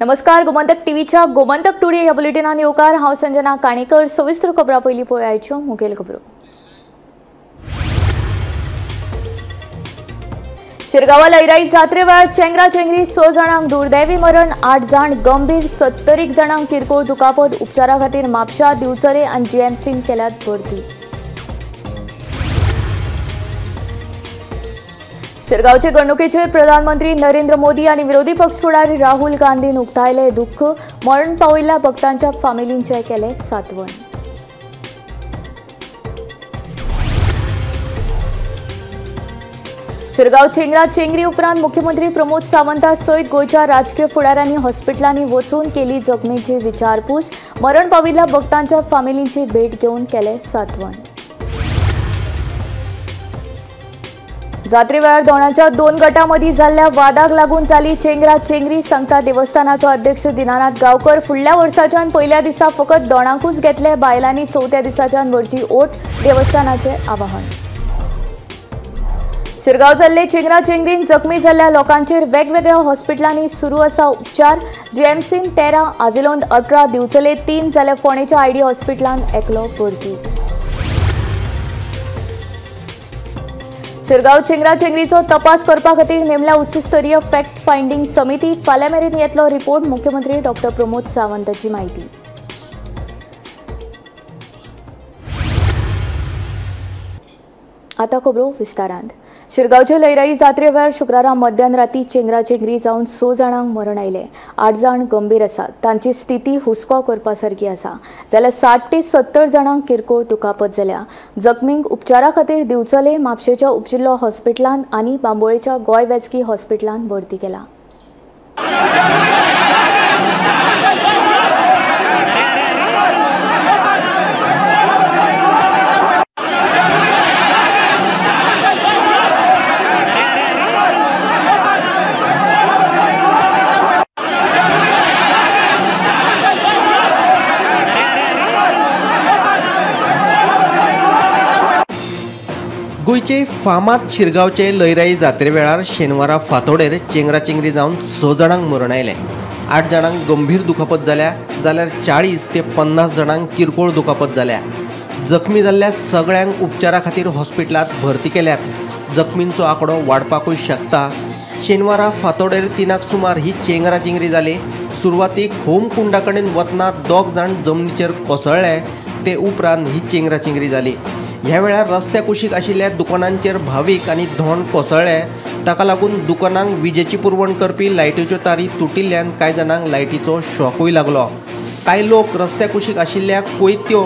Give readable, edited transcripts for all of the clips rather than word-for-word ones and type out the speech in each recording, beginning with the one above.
नमस्कार, गोमंतक टीव्हीच्या गोमंतक टुडे ह्या बुलेटिनान येवकार. हांव संजना काणेकर. सविस्तर खबरां पयलीं पळयाच्यो मुखेल खबरो. शिरगांवा लयराई जात्रे वेळार चेंगरा चेंगरी 6 जाणांक दुर्दैवी मरण, 8 जाण गंभीर, 70 जाणांक किरकोळ दुखापत. उपचारा खातीर म्हापशा, दिवचले आनी जीएमसीन केल्यात भरती. शिरगांवचे घडणुकेचेर प्रधानमंत्री नरेंद्र मोदी आनी विरोधी पक्ष फुडारी राहुल गांधीन उक्तायले दुख्ख. मरण पाविल्ल्या भक्तांच्या फामिलींचे केले सांत्वन. शिरगांव चेंगरा चेंगरी उपरांत मुख्यमंत्री प्रमोद सावंता सयत गोंयच्या राजकीय फुडाऱ्यांनी हॉस्पिटलांनी वचून केली जखमेची विचारपूस. मरण पाविल्ल्या भक्तांच्या फामिलींची भेट घेवन केले सांत्वन. जात्रे वेळार दोणाच्या 2 गटांमदीं जाल्ल्या वादाक लागून जाली चेंगरा चेंगरी. सांगता देवस्थानाचो अध्यक्ष दिनानाथ गांवकर. फुडल्या वर्साच्यान पयल्या दिसा फकत दोणांकूच घेतले, बायलांनी चवथ्या दिसाच्यान व्हरची ओट, देवस्थानाचें आवाहन. शिरगांव जाल्ले चेंगरा चेंगरीन जखमी जाल्ल्या लोकांचेर वेगवेगळ्या हॉस्पिटलांनी सुरू आसा उपचार. जीएमसीन 13, आजिलोंत 18, दिवचले 3 जाल्यार फोंडेच्या आयडी हॉस्पिटलांत एकलो भरती. शिरगांव चेंगरा चेंगरीचो तपास करपा खातीर नेमल्या उच्चस्तरीय फॅक्ट फायंडींग समिती. फाल्यां मेरेन येतलो रिपोर्ट, मुख्यमंत्री डॉक्टर प्रमोद सावंताची म्हायती. आतां खबरो विस्तारांत. शिरगांवचे लयराई जात्रे वेळार शुक्रारा मध्यान राती चेंगरा चेंगरी जावन 6 जाणांक मरण आयलें. 8 जाण गंभीर आसात. तांची स्थिती हुस्को करपा सारकी आसा. जाल्यार 60 ते 70 जाणांक किरकोळ दुखापत जाल्या. जखमींक उपचारा खातीर दिवचले, म्हापशेच्या उपजिल्लो हॉस्पिटलांत आनी बांबोळेच्या गोंय वैजकी हॉस्पिटलांत भरती केला. गोंयचे फामाद शिरगांवचे लयराई जात्रे वेळार शेनवारा फांतोडेर चेंगरा चेंगरी जावन 6 जाणांक मरण आयलें. 8 जाणांक गंभीर दुखापत जाल्या, जाल्यार 40 ते 50 जाणांक किरकोळ दुखापत जाल्या. जखमी जाल्ल्या सगळ्यांक उपचारा खातीर हॉस्पिटलांत भरती केल्यात. जखमींचो आंकडो वाडपाकूय शकता. शेनवारा फांतोडेर 3 सुमार ही चेंगरा चेंगरी जाली. सुरवातीक होमकुंडा कडेन वतना 2 जाण जमनीचेर कोसळ्ळे, ते उपरांत ही चेंगरा चेंगरी जाली. ह्या वेळार रस्त्या कुशीक आशिल्ल्या दुकानांचेर भावीक आनी धोंड कोसळ्ळे. ताका लागून दुकानांक विजेची पुरवण करपी लायटीच्यो तारी तुटिल्ल्यान कांय जाणांक लायटीचो शॉकूय लागलो. कांय लोक रस्त्या कुशीक आशिल्ल्या कोयत्यो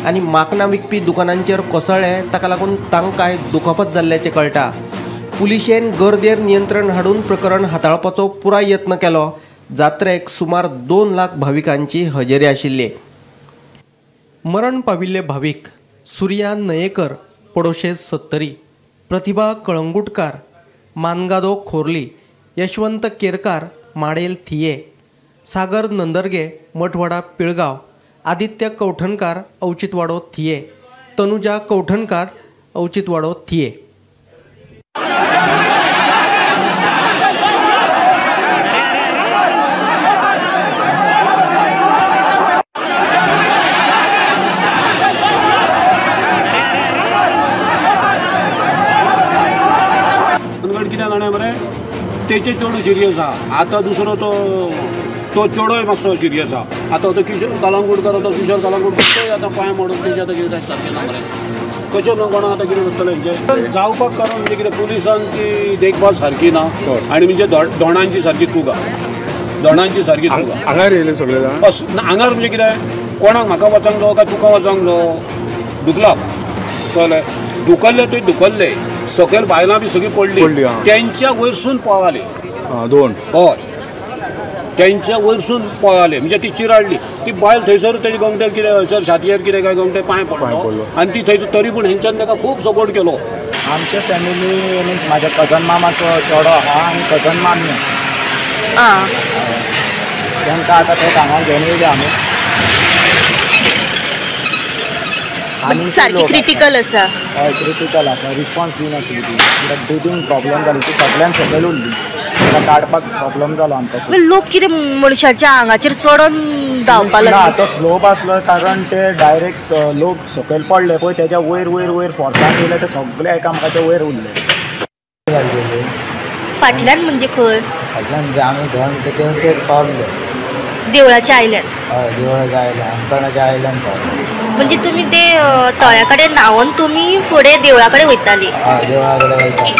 आनी माकनां विकपी दुकानांचेर कोसळ्ळे. ताका लागून तांकांय दुखापत जाल्ल्याचें कळटा. पुलिशेन गर्देर नियंत्रण हाडून प्रकरण हाताळपाचो पुराय यत्न केलो. जात्रेक सुमार 2 लाख भाविकांची हजेरी आशिल्ली. मरण पाविल्ले भावीक सूर्या नयेकर, पडोशे 70, प्रतिभा कळंगुटकार, मानगादो खोर्ली, यशवंत केरकार, माडेल थिये, सागर नंदर्गे, मठवाडा पिळगाव, आदित्य कवठणकार, औचितवाडो थिये, तनुजा कवठणकार, औचितवाडो थिये. तेचे चेडू सिरियस आहा. आतां दुसरो तो तो चेडोय मातसो सिरियस आहा. आतां तो किशोर कलंगूटकर, तो किशोर कलंगूटकर तोय आतां पांय मोडून तेजे आतां कितें सारकें ना मरे. कशें न्हू कोणाक आतां कितें करतले हेंचें जावपाक कारण म्हणजे कितें पुलिसांची देखभाल सारकी ना आनी म्हणजे दोणांची सारकी चूक आहा. दोणांची सारकी चूक आहा. आंगार येयले सगळे जाण आंगार म्हणजे कितें कोणाक म्हाका वचोंक जावो काय तुका वचोंक जावो दुखला कळ्ळें. दुखल्ले थंय दुखल्ले सकयल बायलां बी सगळीं पडली तेंच्या वयरसून पळाले दोन. हय, तेंच्या वयरसून पळाले म्हणजे ती चिराडली ती बायल थंयसर तेजे गंगटेर कितें हयसर छातयेर कितें काय गंगटे पांय पडलो आनी ती थंयसर तरी पूण हेंच्यान ताका खूब सपोर्ट केलो. आमचे फॅमिली मिन्स म्हाज्या कजन मामाचो चेडो आहा आनी कजन मामी आसा. तांकां आतां ते हांगा घेवन येयले आमी. सारकी क्रिटिकल आसा. हय, क्रिटिकल आसा. रिस्पॉन्स दिनासली ती कित्याक ब्रिदींग प्रॉब्लम जाली ती सगळ्यान सकयल उरली. ताका काडपाक प्रॉब्लम जालो आमकां. लोक कितें मनशाच्या आंगाचेर चडोन धांवपा लागले. ना, तो स्लोप आसलो कारण ते डायरेक्ट लोक सकयल पडले पळय तेज्या वयर वयर वयर फोर्सान येयले ते सगळे एकामेकाच्या वयर उरले. फाटल्यान म्हणजे खंय? फाटल्यान म्हणजे आमी धोंड तेवटेर पावले, देवळाच्या आयल्यान. हय, देवळाच्या आयल्यान, अंकणाच्या आयल्यान पावले. म्हणजे तुमी ते तळ्या कडेन न्हांवन तुमी फुडें देवळा कडेन वयताली? हय, देवळा कडेन वयताली.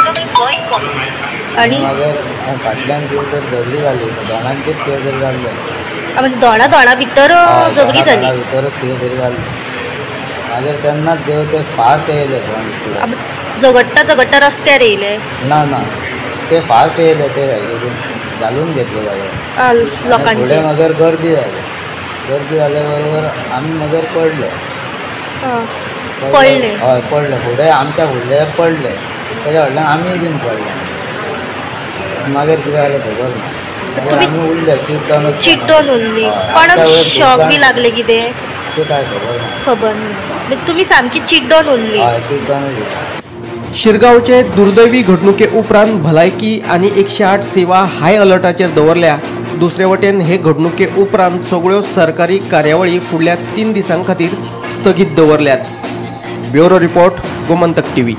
आनी मागीर फाटल्यान कितें तर झगडी जाली, दोणांचेच कितें तरी जाल्लें. म्हणजे दोणा दोणा भितर झगडी जाली? भितरच कितें तरी जालें. मागीर तेन्नाच देव ते फास्ट येयले धोंड. झगडटा झगडटा रस्त्यार येयले? ना ना, ते फास्ट येयले, ते घालून घेतले सगळे लोकांचे. फुडें मागीर गर्दी जाली, गर्दी जाल्या बरोबर आमी मागीर पडले. पडले? हय पडले. फुडें आमच्या फुडले पडले, तेज्या फाटल्यान आमीय बीन पडले. मागीर कितें जालें खबर ना. मागीर आमी उरले चिड्डोनच. चिड्डोन उरली. कोणाक शॉक बी लागले कितें तें कांय खबर ना. खबर ना. तुमी सामकी चिड्डोन उरली? हय, चिड्डोनच उरली. शिरगांवचे दुर्दैवी घडणुके उपरांत भलायकी आनी 108 सेवा हाय अलर्टाचेर दवरल्या. दुसरे वटेन हे घडणुके उपरांत सगळ्यो सरकारी कार्यावळी फुडल्या 3 दिसां खातीर स्थगीत दवरल्यात. Bureau report, Gomantak TV.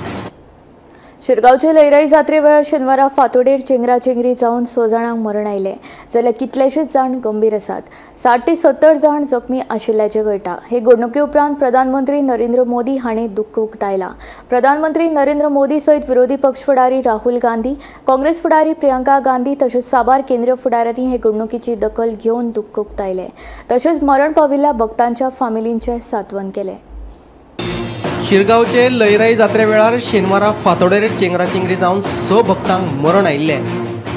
शिरगांवचे लयराई जात्रे वेळार शेनवारा फातोडेर चेंगराचेंगरी जावन 6 जाणांक मरण आयलें, जाल्यार कितलेशेच जाण गंभीर आसात. 60 ते 70 जाण जखमी आशिल्ल्याचें कळटा. हे घडणुके उपरांत प्रधानमंत्री नरेंद्र मोदी हांणी दुख्ख उक्तायलां. प्रधानमंत्री नरेंद्र मोदी सयत विरोधी पक्ष फुडारी राहुल गांधी, काँग्रेस फुडारी प्रियंका गांधी तशेंच साबार केंद्रीय फुडाऱ्यांनी हे घडणुकेची दखल घेवन दुख्ख उक्तायलें. तशेंच मरण पाविल्ल्या भक्तांच्या फामिलींचें सांत्वन केलें. शिरगांवचे लयराई जात्रे वेळार शेनवारा फातोडेर चेंगराचेंगरी जावन 6 भक्तांक मरण आयिल्लें.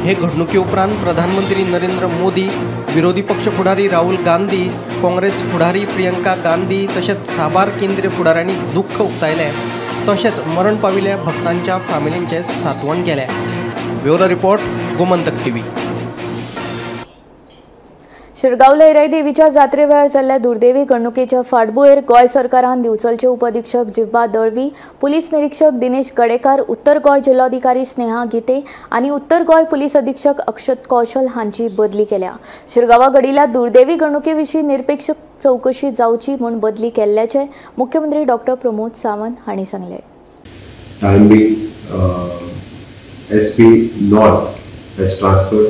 हे घडणुके उपरांत प्रधानमंत्री नरेंद्र मोदी, विरोधी पक्ष फुडारी राहुल गांधी, काँग्रेस फुडारी प्रियंका गांधी तशेंच साबार केंद्रीय फुडाऱ्यांनी दुख्ख उक्तायलें. तशेंच मरण पाविल्ल्या भक्तांच्या फामिलींचें सांत्वन केलें. Bureau report, Gomantak TV. Shirgaon Lairai देवीच्या जात्रे वेळार जाल्ल्या दुर्दैवी घडणुकेच्या फाटभुंयेर गोंय सरकारान दिवचलचे उपअधिक्षक जिवबा दळवी, पुलीस निरीक्षक दिनेश गडेकार, उत्तर गोंय जिल्लोधिकारी स्नेहा गीते आनी उत्तर गोंय पुलीस अधीक्षक अक्षत कौशल हांची बदली केल्या. शिरगांवा घडिल्ल्या दुर्दैवी घडणुके विशीं निरपेक्ष चवकशी जावची म्हूण बदली केल्ल्याचें मुख्यमंत्री डॉक्टर प्रमोद सावंत हांणी सांगलें. Time being SP north has transfer,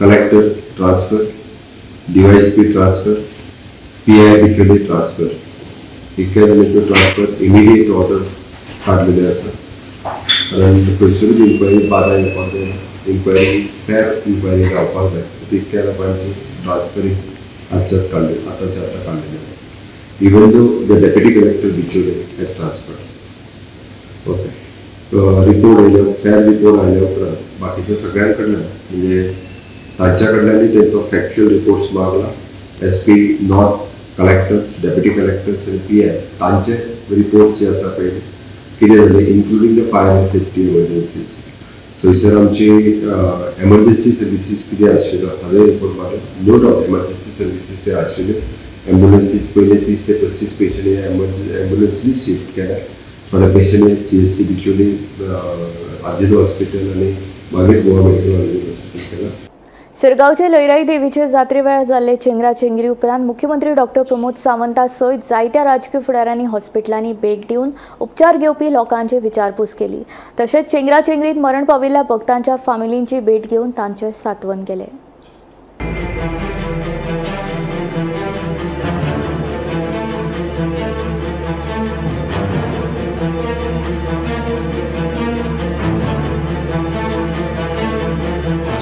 collector transfer, DYSP transfer, PI Bicholim transfer, इतक्या जाणांच्यो ट्रान्सफर इमिडिएट ऑर्डर्स काडलेले आसा. कारण खंयसरूच इन्क्वायरी बादा येवपाक जायना, इन्क्वायरी फेर इन्क्वायरी जावपाक जाय. तितक्या लोकांची ट्रान्सफरींग आजच्याच काडले, आतांच्या आतां काडलेली आसा. Even though the deputy collector Bicholim has transferred. Okay, report आयल्या, फेर रिपोर्ट आयल्या उपरांत बाकीच्या सगळ्यां कडल्यान म्हणजे तांच्या कडल्यानूय तेंचो फॅक्च्युअल रिपोर्ट्स मागला. S P north, collectors, deputy collectors आनी पी I तांचे रिपोर्ट्स जे आसा पळय कितें जालें, including the fire and safety emergencies, थंयसर आमची एमर्जन्सी सर्विसीस कितें आशिल्ल्यो हाजोय रिपोर्ट मागला. नो डावट एमर्जन्सी सर्विसीस ते आशिल्ल्यो, एम्बुलन्सीस पयले 30 ते 35 पेशंट हे एम्बुलन्सीनी शिफ्ट केल्या. थोडे पेशंट हे CHC Bicholim, Azilo hospital आनी मागीर गोवा मेडिकल कॉलेज हॉस्पिटल केला. शिरगांवचे लयराई देवीचे जात्रे वेळार जाल्ले चेंगराचेंगरी उपरांत मुख्यमंत्री डॉक्टर प्रमोद सावंता सयत जायत्या राजकीय फुडाऱ्यांनी हॉस्पिटलांनी भेट दिवन उपचार घेवपी लोकांची विचारपूस केली. तशेंच चेंगराचेंगरीत मरण पाविल्ल्या भक्तांच्या फामिलींची भेट घेवन तांचें सांत्वन केलें.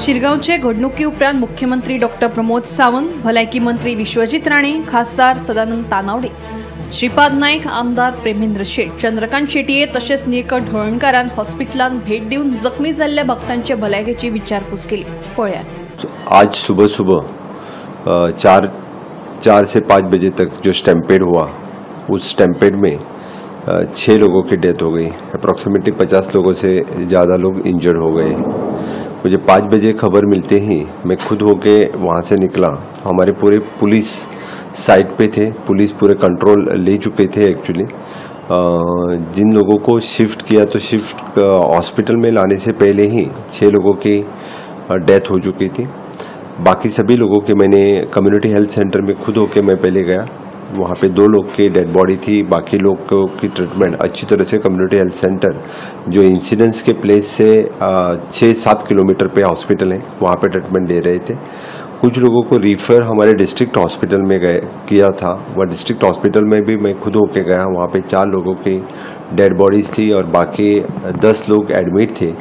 शिरगांवचे घडणुके उपरांत मुख्यमंत्री डॉक्टर प्रमोद सावंत, भलायकी मंत्री विश्वजीत राणे, खासदार सदानंद तानावडे, श्रीपाद नाईक, आमदार प्रेमेंद्र शेट, चंद्रकांत शेटये तशेंच निळकंठ हळर्णकारान हॉस्पिटलांत भेट दिवन जखमी जाल्ल्या भक्तांचे भलायकेची विचारपूस केली. पळयात. आज सुबह सुबह 4 से 5 बजे तक जो स्टैम्पेड हुआ, उस स्टैम्पेड में 6 लोगों की डेथ हो गई। अप्रॉक्सीमेटली 50 लोगों से ज़्यादा लोग इंजर्ड हो गए। मुझे 5 बजे खबर मिलते ही मैं खुद होके वहाँ से निकला। हमारे पूरे पुलिस साइट पे थे, पुलिस पूरे कंट्रोल ले चुके थे। एक्चुअली जिन लोगों को शिफ्ट किया तो शिफ्ट हॉस्पिटल में लाने से पहले ही 6 लोगों की डेथ हो चुकी थी। बाकी सभी लोगों के मैंने कम्युनिटी हेल्थ सेंटर में खुद होके मैं पहले गया, वहाँ पे 2 लोग की डेड बॉडी थी। बाकी लोग की ट्रीटमेंट अच्छी तरह से कम्युनिटी हेल्थ सेंटर जो इंसिडेंट्स के प्लेस से 6-7 किलोमीटर पे हॉस्पिटल है, वहाँ पे ट्रीटमेंट दे रहे थे। कुछ लोगों को रिफ़र हमारे डिस्ट्रिक्ट हॉस्पिटल में गए किया था, वह डिस्ट्रिक्ट हॉस्पिटल में भी मैं खुद होके गया, वहाँ पे 4 लोगों की डेड बॉडीज़ थी और बाकी 10 लोग एडमिट थे,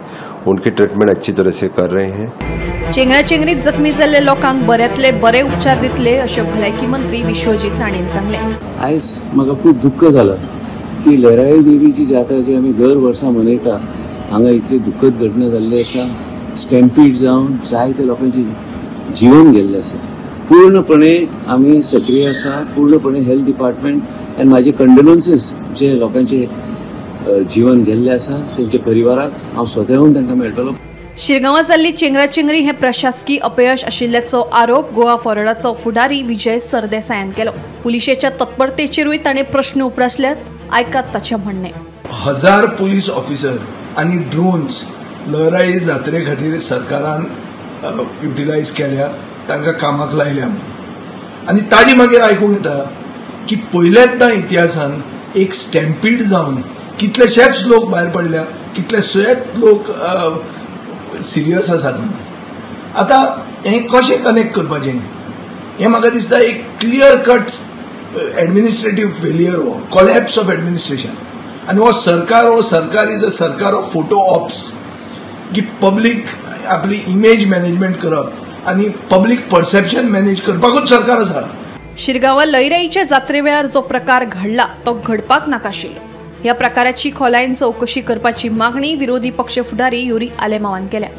उनकी ट्रीटमेंट अच्छी तरह से कर रहे हैं। चेंगराचेंगरीत जखमी जाल्ले लोकांक बऱ्यांतले बरे उपचार दितले अशें भलायकी मंत्री विश्वजीत राणेन सांगलें। आयज म्हाका खूब दुख्ख जालां की लयराई देवीची जात्रा जी आमी दर वर्सा मनयता हांगा इतली दुख्खद घटना जाल्ली आसा। स्टॅम्पीड जावन जायते लोकांची जीवन गेल्लें आसा। पूर्णपणे आमी सक्रीय आसा, पूर्णपणे हेल्थ डिपार्टमेंट आनी म्हाजे कंडोलन्सीस जे लोकांचे जीवन गेल्लें आसा तेंच्या परिवाराक हांव स्वताहून तांकां मेळटलो। शिरगांवां जाल्ली चेंगराचेंगरी हें प्रशासकीय अपयश आशिल्ल्याचो आरोप गोवा फॉरवर्डाचो फुडारी विजय सरदेसायान केलो। पुलिशेच्या तत्परतेचेरूय ताणें प्रश्न उप्रासल्यात। आयकात ताचें म्हणणें। 1000 पुलीस ऑफिसर आनी ड्रोन्स लयराई जात्रे खातीर सरकारान युटिलायज केल्या, तांकां कामाक लायल्या म्हणून। आनी ताजे मागीर आयकूंक येता की पयल्याच इतिहासान एक स्टॅम्पीड जावन कितलेशेच लोक भायर पडल्या, कितलेशेच लोक सिरियस आसात म्हणून। आतां हें कशें कनेक्ट करपाचें हें म्हाका दिसता एक क्लियर कट एडमिनिस्ट्रेटीव फेलियर हो कॉलॅप्स ऑफ एडमिनिस्ट्रेशन। आनी हो सरकार is a सरकार ऑफ फोटो ऑप्स की पब्लीक आपली इमेज मॅनेजमेंट करप आनी पब्लीक परसेप्शन मॅनेज करपाकूच सरकार आसा। शिरगांवां लयराईच्या जात्रे वेळार जो प्रकार घडला तो घडपाक नाका आशिल्लो। ह्या प्रकाराची खोलायेन चवकशी करपाची मागणी विरोधी पक्ष फुडारी युरी आलेमावान केल्या।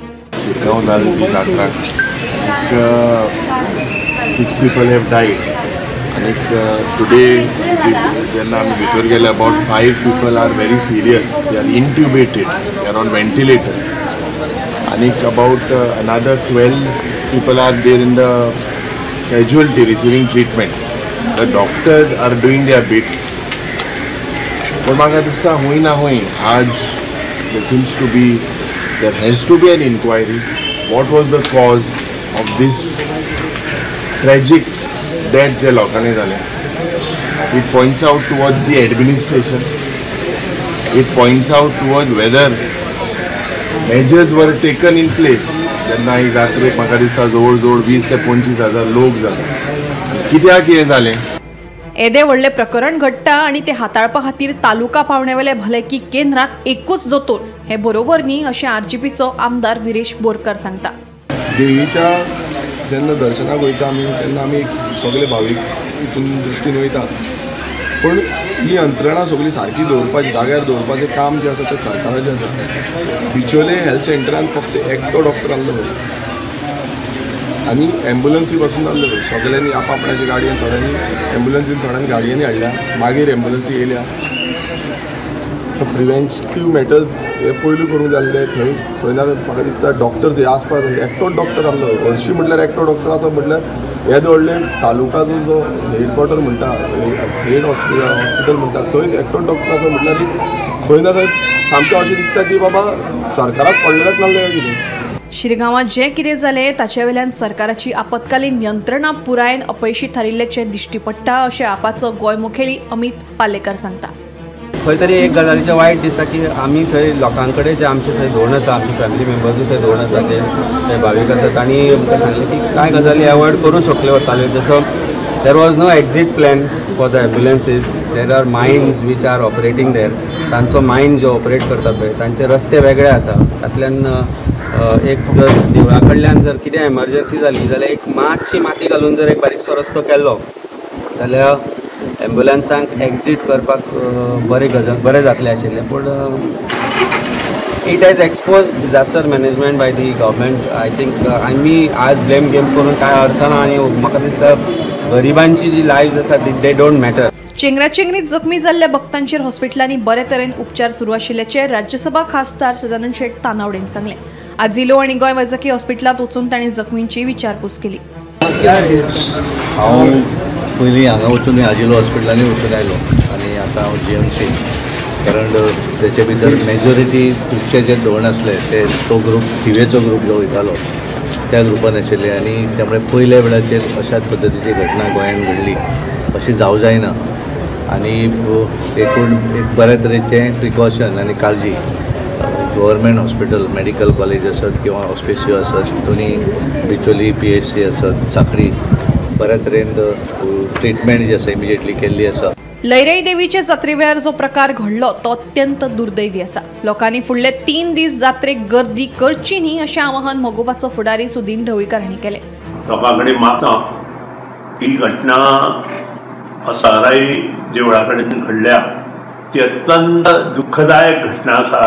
शिरगांव जाल्ली जात्रा 6 पीपल have died आनी टुडे जेन्ना आमी भितर गेले about 5 people are very serious, they are intubated, they are on ventilator आनी about another 12 people are there in the casualty receiving treatment. The doctors are doing their bit. पण म्हाका दिसता हूंय ना हूंय आज there seems to be, there has to be an inquiry. What was the cause of this tragic death जे लोकांनी जालें? It points out towards the administration. It points out towards whether measures were taken in place. जेन्ना ही जात्रेक म्हाका दिसता जवळ जवळ 20 ते 25 हजार लोक जाले, कित्याक हें जालें? एदे व्हडलें प्रकरण घडटा आनी ते हाताळपा खातीर तालुका पावण्यावेले भलायकी केंद्रांत एकूच दोतोर हें बरोबर न्ही अशें आरजीपीचो आमदार विरेश बोरकर सांगता। देवीच्या जेन्ना दर्शनाक वयता आमी तेन्ना आमी सगळे भावीक हितून दृश्टीन वयता, पूण ही यंत्रणा सगळी सारकी दवरपाची, जाग्यार दवरपाचें काम जें आसा तें सरकाराचें आसा। बिचोले हेल्थ सेंटरान फक्त एकटो डॉक्टर आसलो आनी एम्बुलन्सी पासून जाल्लो, सगळ्यांनी आपआपणाची गाडयेन, थोड्यांनी एम्बुलन्सीन, थोड्यांनी गाडयांनी हाडल्या, मागीर एम्बुलन्सी येयल्या। प्रिवेंटीव मॅटर्स हे पयलू करूंक जाल्ले थंय खंय ना म्हाका दिसता डॉक्टर्स हे आसपाक एकटोच डॉक्टर आसलो, हरशीं म्हटल्यार एकटो डॉक्टर आसा म्हटल्यार हे व्हडले तालुकाचो जो हेडक्वॉर्टर म्हणटा, हेड हॉस्पिटल म्हणटा, थंय एकटोच डॉक्टर आसा म्हटल्यार खंय ना खंय सामकें अशें दिसता की बाबा सरकाराक पडलेलेंच नासलें कितें। शिरगांवां जें कितें जालें ताचे वेल्यान सरकाराची आपत्कालीन यंत्रणा पुरायेन अपयशी थारिल्ल्याचें दिश्टी पडटा अशें आपाचो गोंय मुखेली अमित पालेकर सांगता। खंय तरी एक गजालीचें वायट दिसता की आमी थंय लोकां कडेन जे आमचे थंय धोरण आसा, आमचे फॅमिली मेंबर्सूय थंय धोरण आसा, ते भावीक आसा, तांणी आमकां सांगलें की कांय गजाली एवॉयड करूंक शकले वताल्यो. जसो there was no exit plan for the ambulances, there are mines which are operating there, तांचो मायन जो ऑपरेट करता पळय तांचे रस्ते वेगळे आसा, तातल्यान एक जर देवळा कडल्यान जर कितें एमर्जन्सी जाली जाल्यार एक मातशी माती घालून जर एक बारीकसो रस्तो केल्लो जाल्यार एम्बुलन्सांक एक्जीट करपाक बरें बरें जातलें आशिल्लें. पूण it has expose disaster management by the government. I think आमी आज ब्लेम गेम करून कांय अर्थ ना आनी म्हाका दिसता गरिबांची जी लायव्स आसा they don't matter. चेंगराचेंगरीत जखमी जाल्ल्या भक्तांचेर हॉस्पिटलांनी बरे तरेन उपचार सुरू आशिल्ल्याचें राज्यसभा खासदार सदानंद शेट तानावडेन सांगलें. आज जिल्लो आनी गोंय वैजकी हॉस्पिटलांत वचून तांणी जखमींची विचारपूस केली. हांव पयलीं हांगा वचून आजिलो हॉस्पिटलांनी वचून आयलो आनी आतां हांव जीएमसी, कारण तेचे भितर मेजॉरिटी खुबशे जे धोरण आसले ते तो ग्रूप थिवेचो ग्रूप जो वयतालो त्या ग्रुपान आशिल्ले आनी त्यामुळे पयल्या वेळाचेर अशाच पद्दतीची घटना गोंयांत घडली अशी जावं जायना आनी एकूण एक बऱ्या तरेचें प्रिकॉशन आनी काळजी गव्हर्मेंट हॉस्पिटल मेडिकल कॉलेज आसत किंवा हॉस्पिसियो आसत दोनी बिचोली PHC आसत साखळी बऱ्या तरेन ट्रिटमेंट जी आसा इमिजिएटली केल्ली आसा. लैराई देवीचे जात्रे वेळार जो प्रकार घडलो तो अत्यंत दुर्दैवी आसा. लोकांनी फुडले 3 दीस जात्रेक गर्दी करची न्ही अशें आवाहन मगोपाचो फुडारी सुदीन ढवळीकर हांणी केलें. लोकां कडेन मागता ही घटना लहराई देवळा कडेन घडल्या ती अत्यंत दुःखदायक घटना आसा.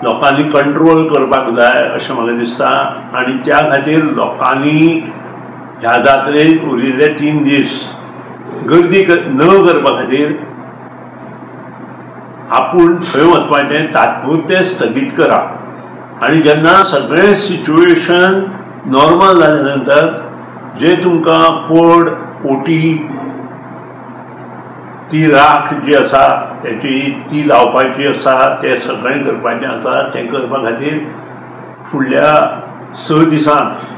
लोकांनी कंट्रोल करपाक जाय अशें म्हाका दिसता आनी त्या खातीर लोकांनी ह्या जात्रेक उरिल्ले 3 दीस गर्दी न करपा खातीर आपूण थंय वचपाचें तात्पुरतें स्थगीत करा आनी जेन्ना सगळें सिच्युएशन नॉर्मल जाले नंतर जे तुमकां पोड ओटी ती राख जी आसा तेची ती लावपाची आसा तें सगळें करपाचें आसा तें करपा खातीर फुडल्या 6 दिसांक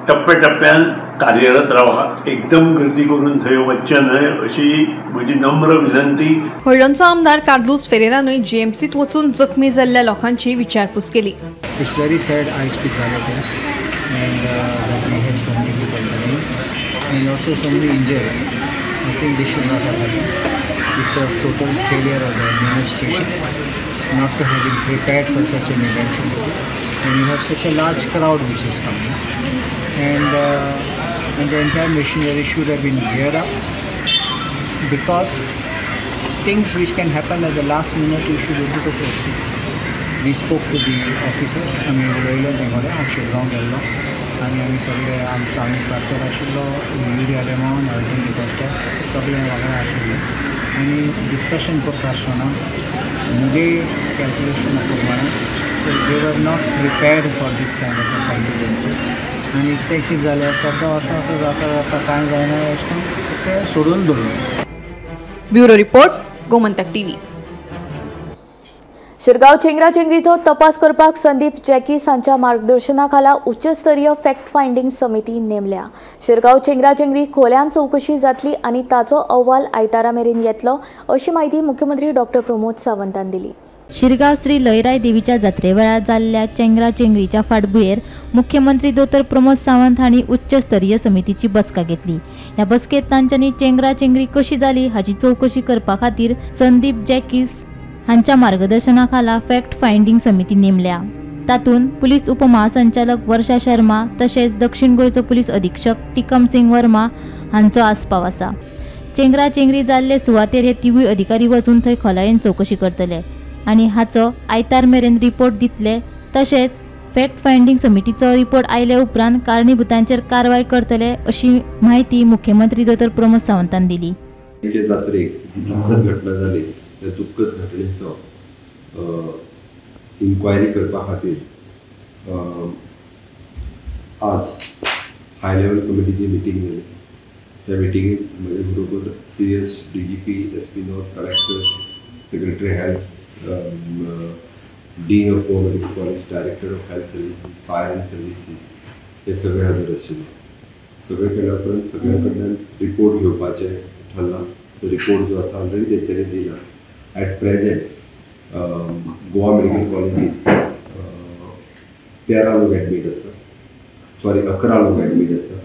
टप्प्या टप्प्यान कार्यरत रावा, एकदम गर्दी करून थंय वचचें न्हय अशी म्हजी नम्र विनंती. हळदणचो आमदार कार्लूस फेरेरानूय जीएमसीत वचून जखमी जाल्ल्या लोकांची विचारपूस केली. It's very sad आयज कितें जालें तें and that we have so many people dying and also so many injured. I think this should not have happened. It's a total failure of the administration not to have been prepared for such an eventuality. And you have such a large crowd which is coming, and the entire machinery should have been geared up, because things which can happen at the last minute you should be able to foresee. We spoke to the officers, आमी उलयलो तेंगोडे हांव शिरगांव गेल्लो आनी आमी सगळे आमचो आमी proctor आशिल्लो युरी आलेमांव अर्जून डिकॉस्टा सगळे वांगडा आशिल्ले आनी डिस्कशन करता आसतना म्हजे कॅल्क्युलेशना प्रमाणे they were not prepared for this kind of a contingency. आनी तें कितें जालें सद्दां वर्सां असो जाता जाता कांय जायना अशें करून तें सोडून दवरलें. Bureau report, Gomantak TV. Shirgaon चेंगराचेंगरीचो तपास करपाक संदीप जॅकीस हांच्या मार्गदर्शनाखाला उच्चस्तरीय फॅक्ट फायंडींग समिती नेमल्या. शिरगांव चेंगराचेंगरी खोल्यान चवकशी जातली आनी ताचो अहवाल आयतारा मेरेन येतलो अशी म्हायती मुख्यमंत्री डॉक्टर प्रमोद सावंतान दिली. शिरगांव श्री लयराई देवीच्या जात्रे वेळार जाल्ल्या चेंगराचेंगरीच्या फाटभुंयेर मुख्यमंत्री दोतोर प्रमोद सावंत हांणी उच्चस्तरीय समितीची बसका घेतली. ह्या बसकेंत तांच्यांनी चेंगराचेंगरी कशी जाली हाची चवकशी करपा खातीर संदीप जॅकीस हांच्या मार्गदर्शना खाला फॅक्ट फायंडींग समिती नेमल्या. तातूंत पुलीस उपमहासंचालक वर्षा शर्मा तशेंच दक्षिण गोंयचो पुलीस अधीक्षक टिकम सिंग वर्मा हांचो आस्पाव आसा. चेंगराचेंगरी जाल्ले सुवातेर हे तिगूय अधिकारी वचून थंय खोलायेन चवकशी करतले आनी हाचो आयतार मेरेन रिपोर्ट दितले. तशेंच फॅक्ट फायंडींग समितीचो रिपोर्ट आयले उपरांत कारणीभूतांचेर कारवाय करतले अशी म्हायती मुख्यमंत्री दोतोर प्रमोद सावंतान दिली. जात्रेक जी दुःखद घटना जाली त्या दुःखद घटनेचो इन्क्वायरी करपा खातीर आज हाय लेवल कमिटीची मिटींग जाली. त्या मिटिंगेत म्हजे बरोबर CS, DGP, SP north, collectors, secretary health, dean of Goa medical college, director of health services, fire and services हे सगळे हजर आशिल्ले. सगळे केल्या उपरांत सगळ्या कडल्यान रिपोर्ट घेवपाचें ठरलां. तो रिपोर्ट जो आसा ऑलरेडी तेंच्यांनी दिला. एट प्रेजेंट गोवा मेडिकल कॉलेजीत 13 लोक एडमीट आसा, सॉरी 11 लोक एडमीट आसा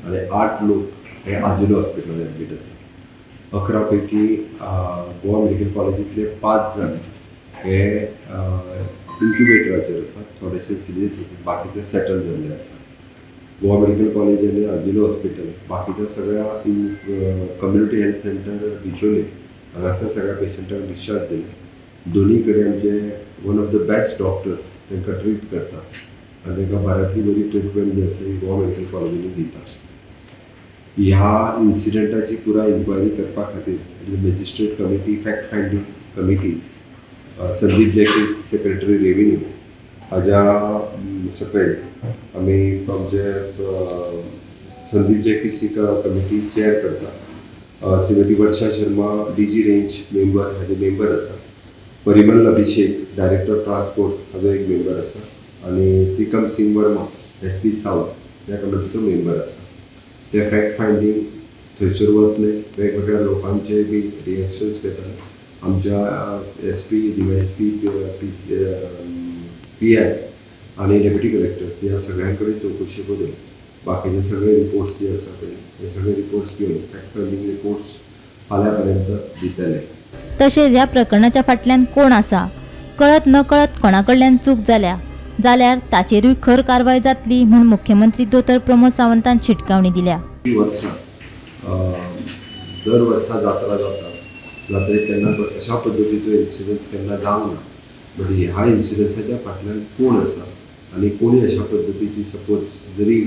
आनी 8 लोक हे आजिलो हॉस्पिटलान एडमीट आसा. 11 पैकी गोवा मेडिकल कॉलेजींतले 5 जाण हे इन्क्युबेटराचेर आसा, थोडेशे सिरियस आसा, बाकीचे सेटल जाल्ले आसा. गोवा मेडिकल कॉलेज आनी आजिलो हॉस्पिटल बाकीच्या सगळ्या कम्युनिटी हेल्थ सेंटर बिचोले हांगासर सगळ्या पेशंटांक डिस्चार्ज दिले. दोनी कडेन आमचे one of the best doctors तांकां ट्रीट करता आनी तांकां बऱ्यांतली बरी ट्रिटमेंट जी आसा ही गोवा मेडिकल कॉलेजींनी दिता. ह्या इन्सिडंटाची पुराय इन्क्वायरी करपा खातीर magistrate committee, fact finding committee, Sandeep Jacques secretary revenue हाज्या सकयल आमी आमचे संदीप जॅकीस ही कमिटी चेअर करता. Shrimati Varsha Sharma DG range member हाजे मेंबर आसा. परिमल अभिषेक डायरेक्टर ट्रान्सपोर्ट हाजो एक मेंबर आसा आनी त्रिकम सिंग वर्मा SP south ह्या कमिटीचो मेंबर आसा. ते फॅक्ट फायंडींग थंयसर वतले, वेगवेगळ्या लोकांचे बी रिएक्शन्स घेतले. आमच्या SP, DYSP, PI आनी डेप्युटी कलेक्टर्स ह्या सगळ्यां कडेन चवकशी करून बाकीचे सगळे रिपोर्ट्स जे आसा पळय हे सगळे रिपोर्ट्स घेवन फॅक्ट फायंडींग रिपोर्ट्स फाल्यां पर्यंत दितले. तशेंच ह्या प्रकरणाच्या फाटल्यान कोण आसा, कळत न कळत कोणा कडल्यान चूक जाल्या जाल्यार ताचेरूय खर कारवाय जातली म्हूण मुख्यमंत्री दोतोर प्रमोद सावंतान शिटकावणी दिल्या. वर्सा दर वर्सा जात्रा जाता, जात्रेक केन्ना अशा पद्दतीचो इन्सिडन्स केन्ना जावंक ना, बट ह्या इन्सिडन्साच्या फाटल्यान कोण आसा आनी कोणी अशा पद्दतीची सपोज जरी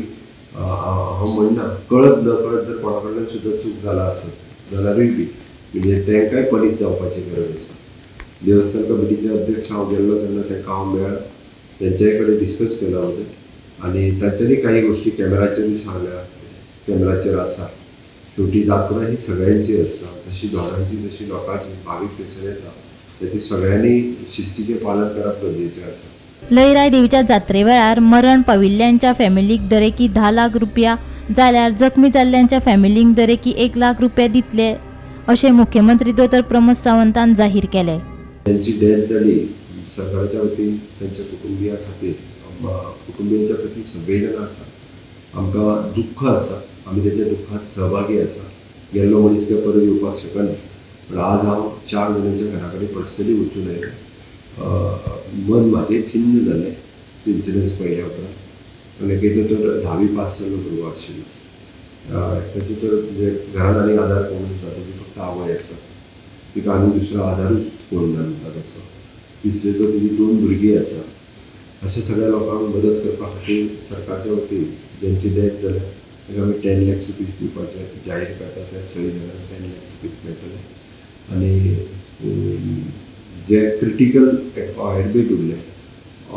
हांव म्हणना कळत न कळत जर कोणा कडल्यान सुद्दां चूक जाला आसत जाल्यारूय बी म्हणजे तांकांय पनीश जावपाची गरज आसा. देवस्थान कमिटीचे अध्यक्ष हांव गेल्लो तेन्ना तांकां हांव मेळ्ळा, तेंच्याय कडेन डिस्कस केला वता आनी तांच्यांनी काही गोश्टी कॅमेराचेरूय सांगल्या, कॅमेराचेर आसा. शेवटी जात्रा ही सगळ्यांची आसता, जशी धोणांची तशी लोकांची, भावीक थंयसर येता ते सगळ्यांनी शिस्तीचें पालन करप गरजेचें आसा. लयराय देवीच्या जात्रे वेळार मरण पाविल्ल्यांच्या फॅमिलीक दरेकी 10 लाख रुपया जाल्यार जखमी जाल्ल्यांच्या फॅमिलीक दरेकी 1 लाख रुपया दितले अशें मुख्यमंत्री दोतोर प्रमोद सावंतान जाहीर केलें. त्यांची डेथ जाली, सरकाराच्या वतीन त्यांच्या कुटुंबिया खातीर कुटुंबियांच्या प्रती संवेदना आसा, आमकां दुख्ख आसा, आमी तेच्या दुख्खात सहभागी आसा. गेल्लो मनीस काय परत येवपाक शकना, पण आज हांव 4 जाणांच्या घरा कडेन पर्सनली वचून आयलो. मन म्हाजें खिन्न जालें इन्सिडन्स पळयल्या उपरांत. आनी एकदां तर 10वी पास जाल्लो भुरगो आशिल्लो, एकट्याचो तर म्हणजे घरांत आनी आदार कोण ना, ताची फक्त आवय आसा, तिका आनी दुसरो आदारूच कोण ना म्हणटा तसो. तिसरेचो तेजी 2 भुरगीं आसा. अशा सगळ्या लोकांक मदत करपा खातीर सरकारच्या वतीन ज्यांची डेथ जाल्या ताका आमी 10 लॅक्स रुपीज दिवपाचें जाहीर करता. त्या सगळीं जाणांक 10 लॅक्स रुपीज मेळटले आनी जे क्रिटिकल एडमीट उरले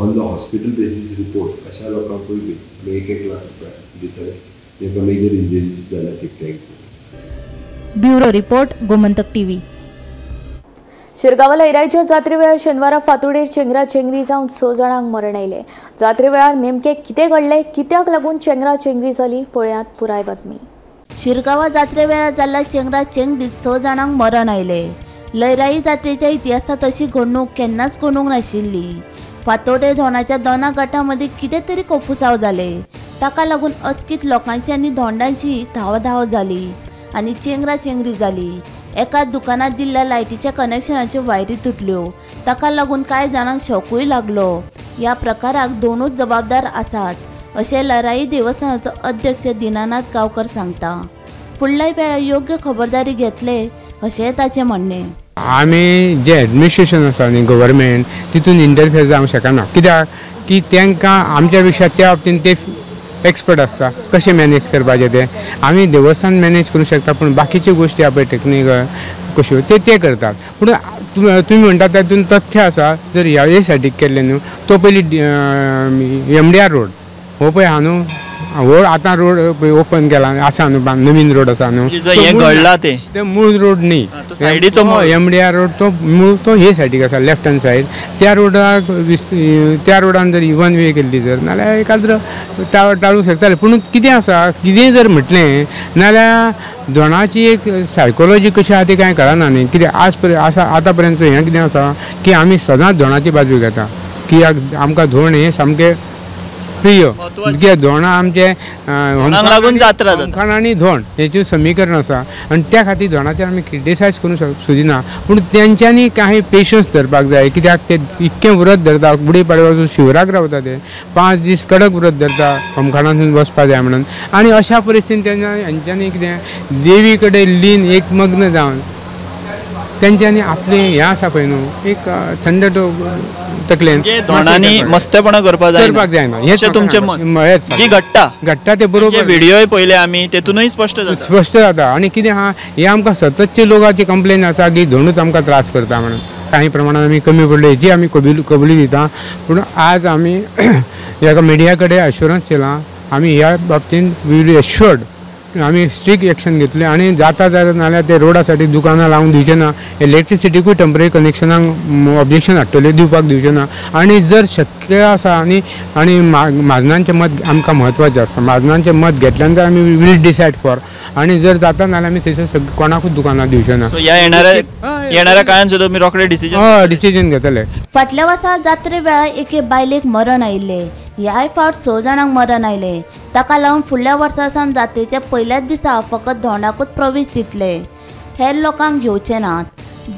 on the hospital basis report अशा लोकांकूय बी आमी 1-1 लाख रुपया दितले जेका मेजर इंजरीज जाल्या ते. Bureau report, Gomantak TV. Shirgaon लयराईच्या जात्रे वेळार शेनवारा फातोडेर चेंगरा चेंगरी जावन 6 जाणांक मरण आयलें. जात्रे वेळार नेमकें कितें घडलें, कित्याक लागून चेंगरा चेंगरी जाली, पळयात पुराय बातमी. शिरगांवा जात्रे वेळार जाल्ल्या चेंगरा चेंगरीत 6 जाणांक मरण आयलें. लयराई जात्रेच्या इतिहासांत अशी घडणूक केन्नाच घडूंक नाशिल्ली. फातोडेर धोंडाच्या दोना गटां मदीं कितें तरी कोफुसांव जालें, ताका लागून अचकीत लोकांची आनी धोंडांची धांवाधांव जाली आनी चेंगरा चेंगरी जाली. एका दुकानात दिल्ल्या लायटीच्या कनेक्शनाच्यो वायरी तुटल्यो, ताका लागून कांय जाणांक शॉकूय लागलो. ह्या प्रकाराक दोनूच जबाबदार आसात अशें लयराई देवस्थानाचो अध्यक्ष दीनानाथ गांवकर सांगता. फुडल्या वेळार योग्य खबरदारी घेतले अशें ताचें म्हणणें. आमी जे एडमिनिस्ट्रेशन आसा न्ही गव्हर्मेंट तितून इंटरफेयर जावंक शकना, कित्याक की तांकां आमच्या पेक्षा त्या बाबतीन ते एक्सपर्ट आसता कशें मॅनेज करपाचें तें. आमी देवस्थान मॅनेज करूंक शकता, पूण बाकीच्यो गोश्टी पळय टेक्निकल कश्यो ते करतात. पूण तुमी म्हणटा तातूंत तथ्य आसा, जर ह्या सायडीक केल्लें न्हू तो पयलीं MDR road हो पळय आहा न्हू, हो आतां रोड ओपन केला आसा न्हू, नवीन रोड आसा न्हू, हें घडलां तें मूळ रोड न्ही, सायडीचो MDR road तो मूळ तो हे सायडीक आसा लेफ्ट हँड सायड. त्या रोडाक त्या रोडान जर वन वे केल्ली जर नाल्यार एकाद्रो टाळूंक शकताले. पूण कितें आसा, कितेंय जर म्हटलें नाल्यार दोणाची एक सायकोलॉजी कशी आहा ती कांय कळना न्ही. कित्याक आज पर्यंत आसा आतां पर्यंत हें कितें आसा की आमी सदांच धोणाची बाजू घेता, की आमकां धोण हें सामकें प्रिय, कित्याक धोणां आमचे लागून जात्रा होमखण आनी धोण हेचें समीकरण आसा आनी त्या खातीर धोणाचेर आमी क्रिटिसायज करूंक सोदिना. पूण तेंच्यांनी कांय पेशन्स धरपाक जाय, कित्याक ते इतकें व्रत धरता, गुडी पाडव्या शिवराक रावता, ते 5 दीस कडक व्रत धरता होमखणांतून वचपा जाय म्हणून. आनी अशा परिस्थितीन तेन्ना हेंच्यांनी कितें देवी कडेन लीन एकमग्न जावन तेंच्यांनी आपलें हें आसा पळय न्हू एक थंड तकलेन धोणांनी मस्तेपणा करपाक जायना हें तुमचें मत. जी घडटा घडटा ते बरोबर व्हिडियोय पळयले आमी तेतूनय स्पश्ट जाता, स्पश्ट जाता. आनी कितें आहा हें आमकां सततचे लोकांची कंप्लेन आसा की धोणूच आमकां त्रास करता म्हणून. काही प्रमाणात आमी कमी पडले हेची आमी कबुली दिता, पूण आज आमी ह्या मिडिया कडेन अश्युरन्स दिलां, आमी ह्या बाबतींत we will assured आमी स्ट्रिक्ट एक्शन घेतले आनी जाता जाल्यार नाल्यार ते रोडा सायडीक दुकानां लावंक दिवचे ना, इलेक्ट्रिसिटीकूय टेंपररी कनेक्शनाक ऑब्जेक्शन हाडटले, दिवपाक दिवचे ना. आनी जर शक्य आसा आनी आनी म्हाजनांचें मत आमकां म्हत्वाचें आसता, म्हाजनांचें मत घेतल्या नंतर आमी will decide for, आनी जर जाता नाल्यार आमी थंयसर कोणाकूच दुकानां दिवचे ना. सो ह्या येणाऱ्या काळान सुद्दां तुमी रोखडे डिसिजन डिसिजन घेतले. फाटल्या वर्सा जात्रे वेळार एके बायलेक मरण आयिल्लें. ह्याय फावट 6 जाणांक मरण आयलें. ताका लागून फुडल्या वर्सा सावन जात्रेच्या पयल्याच दिसा फकत धोंडाकूच प्रवेश दितले, हेर लोकांक घेवचे नात.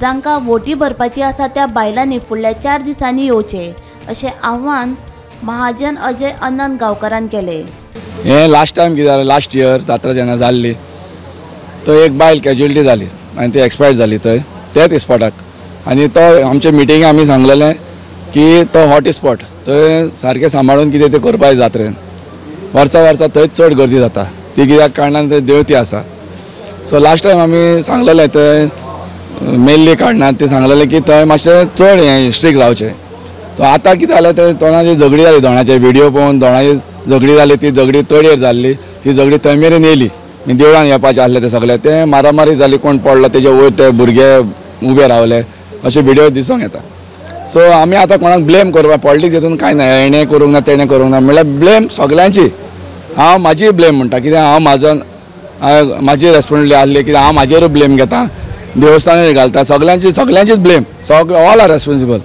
जांकां वोटी भरपाची आसा त्या बायलांनी फुडल्या 4 दिसांनी येवचें अशें आव्हान महाजन अजय अनंत गांवकारान केलें. हें लास्ट टायम कितें जालें, लास्ट इयर जात्रा जेन्ना जाल्ली तो एक बायल कॅज्युअलिटी जाली आनी ती एक्सपायर्ड जाली थंय त्याच स्पॉटाक. आनी तो आमचे मिटिंगे आमी सांगलेलें की तो हॉट स्पॉट, थंय सारकें सांबाळून कितें तें करपाक जात्रेन. वर्सा वर्सा थंयच चड गर्दी जाता, ती कित्याक कारणान थंय देवती आसा. सो लास्ट टायम आमी सांगलेलें थंय मेल्ली कारणान ते सांगलेलें की थंय मातशें चड हें स्ट्रिक्ट रावचें. तो आतां कितें जालें, तें तोंडाची झगडी जाली, दोणाचे व्हिडियो पळोवन दोणाची झगडी जाली, ती झगडी तळयेर जाल्ली, ती झगडी थंय मेरेन येयली. देवळान येवपाचें आसलें ते सगळें, तें मारामारी जाली, कोण पडलो तेजे वयर ते भुरगे उबे रावले, अशे व्हिडियो दिसूंक येता. सो आमी आतां कोणाक ब्लेम करपाक पॉलिटिक्स हितून कांय ना, हेणें करूंक ना तेणें करूंक ना, म्हणल्यार ब्लेम सगल्यांची. हांव म्हाजी ब्लेम म्हणटा, कित्याक हांव म्हाजो म्हाजी रेस्पॉन्सिबिलिटी आसली कित्याक हांव म्हाजेरूय ब्लेम घेता, देवस्थानार घालता, सगल्यांची सगल्यांचीच ब्लेम, सगळे ऑल are responsible.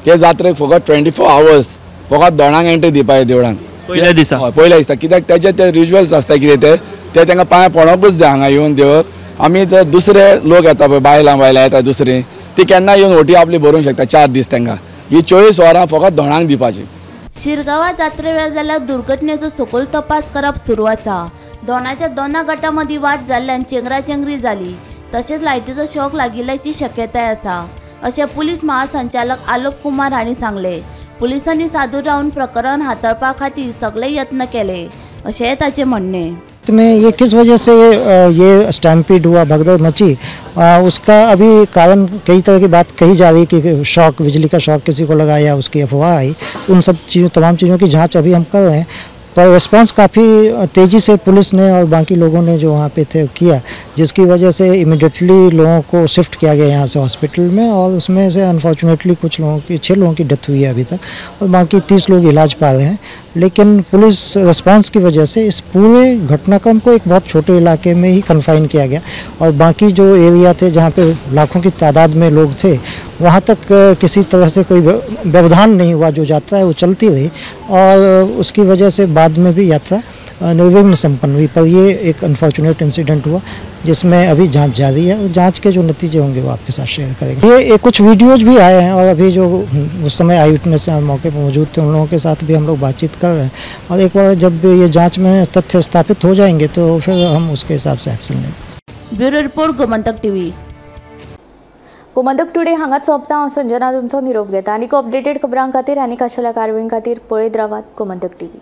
ते जात्रेक फकत 24 आवर्स फकत दोणांक एंट्री दिवपाक देवळान पयल्या दिसा, पयल्या दिसा, कित्याक तेजे ते रिच्युअल्स आसता कितें ते ते तांकां पांय पडोवंकूच जाय हांगा येवन देवक. आमी जर दुसरे लोक येता पळय, बायलां बायलां येता दुसरी, ती केन्ना येवन ओटी आपली भरूंक शकता 4 दीस तांकां. ही 24 वरां फकत दोणांक दिवपाची. शिरगांवा जात्रे वेळार जाल्ल्या दुर्घटनेचो सखोल तपास करप सुरू आसा. दोणाच्या दोना गटां मदीं वाद जाल्ल्यान चेंगराचेंगरी जाली, तशेंच लायटीचो शॉक लागिल्ल्याची शक्यताय आसा अशें पुलीस महासंचालक आलोक कुमार हांणी सांगलें. पुलिसांनी सादूर रावन प्रकरण हाताळपा खातीर सगळे यत्न केले अशें ताचें म्हणणें. में ये किस वजह से ये स्टैम्पीड हुआ, भगदड़ मची, उसका अभी कारण कई तरह की बात कही जा रही कि शॉक, बिजली का शॉक किसी को लगा या उसकी अफवाह आई, उन सब चीज़ों तमाम चीज़ों की जांच अभी हम कर रहे हैं। पर रिस्पांस काफ़ी तेज़ी से पुलिस ने और बाकी लोगों ने जो वहाँ पे थे किया, जिसकी वजह से इमिडिएटली लोगों को शिफ्ट किया गया यहाँ से हॉस्पिटल में, और उसमें से अनफॉर्चुनेटली कुछ लोगों की 6 लोगों की डेथ हुई है अभी तक और बाकी 30 लोग इलाज पा रहे हैं। लेकिन पुलिस रिस्पांस की वजह से इस पूरे घटनाक्रम को एक बहुत छोटे इलाके में ही कन्फाइन किया गया और बाकी जो एरिया थे जहाँ पे लाखों की तादाद में लोग थे वहाँ तक किसी तरह से कोई व्यवधान नहीं हुआ। जो यात्रा है वो चलती रही और उसकी वजह से बाद में भी यात्रा निर्विघ्न संपन्न हुई। पर ये एक अनफॉर्चुनेट इंसिडेंट हुआ जिसमें अभी जांच जारी है और जांच के जो नतीजे होंगे वो आपके साथ शेयर करेंगे। ये कुछ वीडियोज भी आए हैं और अभी जो उस समय आई विटनेस मौके पर मौजूद थे उन लोगों के साथ भी हम लोग बातचीत कर रहे हैं और एक बार जब ये जांच में तथ्य स्थापित हो जाएंगे तो फिर हम उसके हिसाब से एक्शन लेंगे। Bureau report, Gomantak TV. Gomantak today हांगाच सोंपता. हांव संजना तुमचो निरोप घेता. आनीक अपडेटेड खबरां खातीर आनी खाशेल्या कारवाये खातीर पळयत रावात गोमंतक टीव्ही.